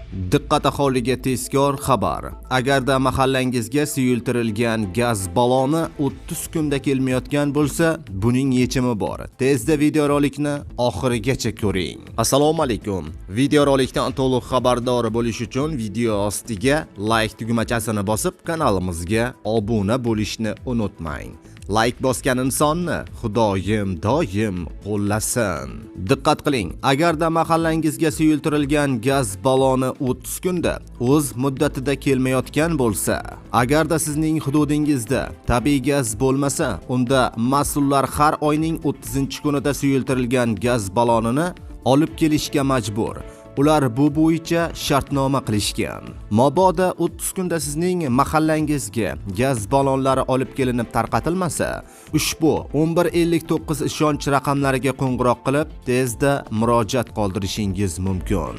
Diqqat, aholiga tezkor xabar! Agarda mahallangizga suyultirilgan gaz baloni 30 kunda kelmayotgan bo'lsa, buning yechimi bor. Tezda videorolikni oxirigacha ko'ring. Assalomu alaykum. Videorolikdan to'liq xabardor bo'lish uchun video ostiga like tugmachasini bosib, kanalimizga obuna bo'lishni unutmang. Like bosgan insonni Xudoyim doim qo'llasin. Diqqat qiling, agarda mahallangizga suyultirilgan gaz baloni 30 kunda o'z muddatida kelmayotgan bo'lsa, agarda sizning hududingizda tabiiy gaz bo'lmasa, unda mas'ullar har oyning 30-kunida suyultirilgan gaz balonini olib kelishga majbur. Ular bu bo'yicha shartnoma qilishgan. Mabodo 30 kunda sizning mahallangizga gaz balonlari olib kelinib tarqatilmasa, ushbu 1159 ishonch raqamlariga qo'ng'iroq qilib, tezda murojaat qoldirishingiz mumkin.